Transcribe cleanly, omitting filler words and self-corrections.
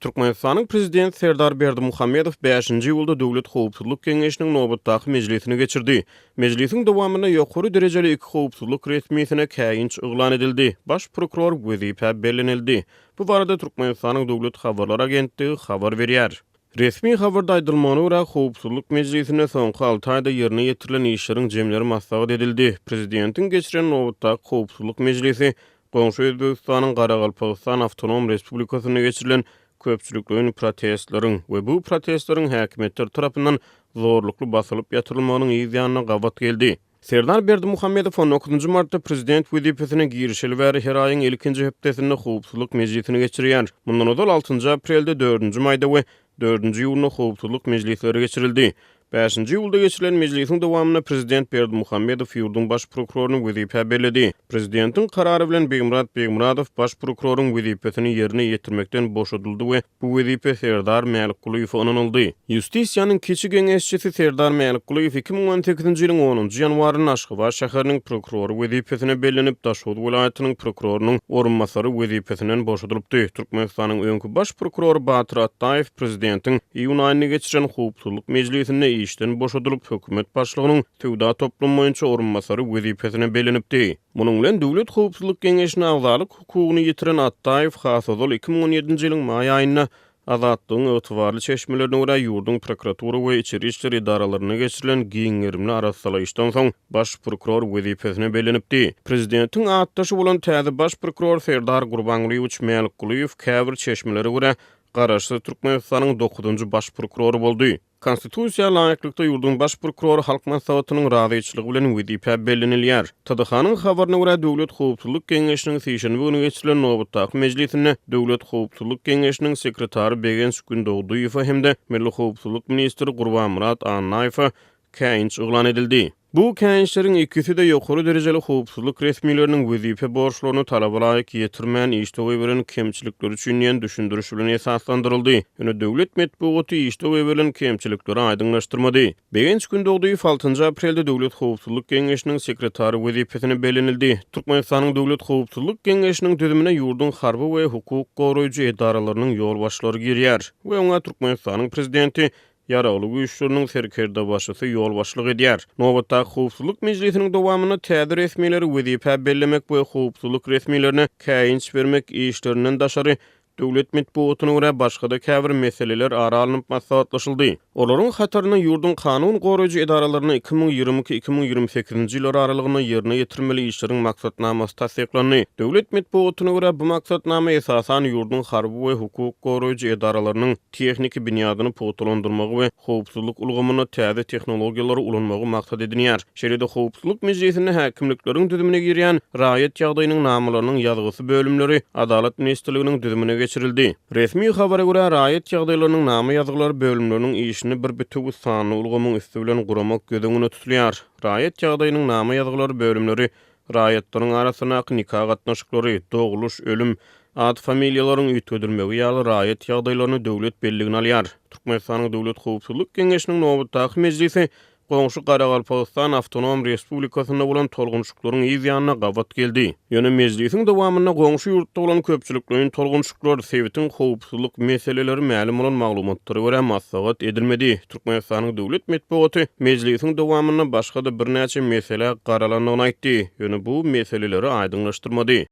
Türkmenistanyň Prezidenti Serdar Berdimuhamedow bäşinji iýulda Döwlet howpsuzlyk geňeşiniň nobatdaky mejlisini geçirdi. Mejlisiň dowamynda ýokary derejeli iki howpsuzlyk resmisine käýinç yglan edildi, baş prokuror wezipä bellenildi. Bu barada Türkmenistanyň Döwlet habarlar agentligi habar berýär. Resmi habarda aýdylmagyna görä, howpsuzlyk mejlisinde soňky alty aýda ýerine ýetirilen işleriň jemleri maslahat edildi. Prezidentiň geçiren nobatdaky howpsuzlyk mejlisi Goňşy Özbegistanyň Garagalpagystan Awtonom Respublikasynda geçirilen köpçülikleýin protestleriň we bu protestleriň häkimiýetler tarapyndan zorlukly basylyp ýatyrylmagynyň yz ýanyna gabat geldi. Serdar Berdimuhamedow on dokuzynjy martda prezident wezipesine girişeli bäri her aýyň ilkinji hepdesinde howpsuzlyk mejlisini geçirýär. Mundan ozal altynjy aprelde, dördünji maýda we dördünji iýunda howpsuzlyk mejlisleri geçirildi. Bäşinji iýulda geçirilen mejlisiň dowamynda prezident Berdimuhamedow ýurduň baş prokuroryny wezipä belledi. Prezidentiň karary bilen Begmyrat Begmyradow baş prokuroryň wezipesini ýerine ýetirmekden boşadyldy we bu wezipe Serdar Mälikgulyýewe ynanyldy. Ýustisiýanyň kiçi geňeşçisi Serdar Mälikgulyýew 2018-nji ýylyň onunjy ýanwarynda Aşgabat şäheriniň prokurory wezipesine bellenip, Daşoguz welaýatynyň prokurorynyň orunbasary wezipesinden boşadylypdy. Türkmenistanyň öňki baş prokurory Batyr Atdaýew prezidentiň iýun aýynda geçiren howpsuzlyk mejlisinde işden boşadylyp, hökümet başlygynyň söwda toplumy boýunça orunbasary wezipesine bellenipdi. Munuň bilen Döwlet howpsuzlyk geňeşine agzalyk hukugyny ýitiren Atdaýew has ozal 2017-nji ýylyň maý aýynda Azatlygyň ygtybarly çeşmelerine görä, ýurduň prokuratura we içeri işler edaralarynda geçirilen giň gerimli arassalaýyşdan soň, baş prokuror wezipesine bellenipdi. Prezidentiň atdaşy bolan täze baş prokuror Serdar Gurbangulyýewiç Mälikgulyýew käbir çeşmelere görä, Garaşsyz Türkmenistanyň dokuzynjy baş prokurory boldy. Konstitusiýa laýyklykda ýurduň Baş prokurory Halk Maslahatynyň razyçylygy bilen wezipä bellenilýär. TDH-nyň habaryna görä, Döwlet howpsuzlyk geňeşiniň sişenbe güni geçirilen nobatdaky mejlisinde Döwlet howpsuzlyk geňeşiniň sekretary Begenç Gündogdyýewe hem-de Milli howpsuzlyk ministri Gurbanmyrat Annaýewe käýinç yglan edildi. Bu käýinçleriň ikisi-de ýokary derejeli howpsuzlyk resmileriniň wezipe borçlaryny talaba laýyk ýetirmän işde goýberen kemçilikleri üçin diýen düşündiriş bilen esaslandyryldy. Ýöne döwlet metbugaty işde goýberilen kemçilikleri aýdyňlaşdyrmady. Begenç Gündogdyýew altynjy aprelde Döwlet howpsuzlyk geňeşiniň sekretary wezipesine bellenildi. Türkmenistanyň Döwlet howpsuzlyk geňeşiniň düzümine ýurduň harby we hukuk goraýjy edaralarynyň ýolbaşçylary girýär we oňa Türkmenistanyň Prezidenti Ýaragly Güýçleriniň serkerdebaşysy ýolbaşçylyk edýär. Nobatdaky howpsuzlyk mejlisiniň dowamynda täze resmileri wezipä bellemek we howpsuzlyk resmilerine käýinç bermek işlerinden daşary, döwlet metbugatyna görä, başga-da käbir meseleler ara alnyp maslahatlaşyldy. Olaryň hatarynda ýurduň kanun goraýjy edaralarynda 2022, 2028-nji ýyllar aralygynda ýerine ýetirmeli işleriň maksatnamasy tassyklandy. Döwlet metbugatyna görä, bu maksatnama esasan ýurduň harby we hukuk goraýjy edaralarynyň tehniki binýadyny pugtalandyrmagy we howpsuzlyk ulgamynda täze tehnologiýalary ulanmagy maksat edinýär. Şeýle-de Howpsuzlyk mejlisinde häkimlikleriň düzümine girýän raýat ýagdaýynyň namalarynyň ýazgysy bölümleri Adalat ministrliginiň düzümine geçirildi. Resmi habara görä, raýat ýagdaýlarynyň nama ýazgylary bölümleriniň işini bir bitewi sanly ulgamyň üsti bilen guramak göz öňünde tutulýar. Raýat ýagdaýynyň nama ýazgylary bölümleri Raýatlaryň arasyndaky nika gatnaşyklary, dogluş, ölüm, at-familiýalaryň üýtgedilmegi ýaly raýat ýagdaýlaryny döwlet belligine alýar. Türkmenistanyň Döwlet howpsuzlyk geňeşiniň nobatdaky mejlisi goňşy Garagalpagystan Awtonom Respublikasynda bolan tolgunşyklaryň yz ýanyna gabat geldi. Ýöne mejlisiň dowamynda goňşy ýurtda bolan köpçülikleýin tolgunşyklar, sebitiň howpsuzlyk meseleleri mälim bolan maglumatlara görä maslahat edilmedi. Türkmenistanyň döwlet metbugaty mejlisiň dowamynda başga-da birnäçe meselä garalandygyny aýtdy, ýöne bu meseleleri aýdyňlaşdyrmady.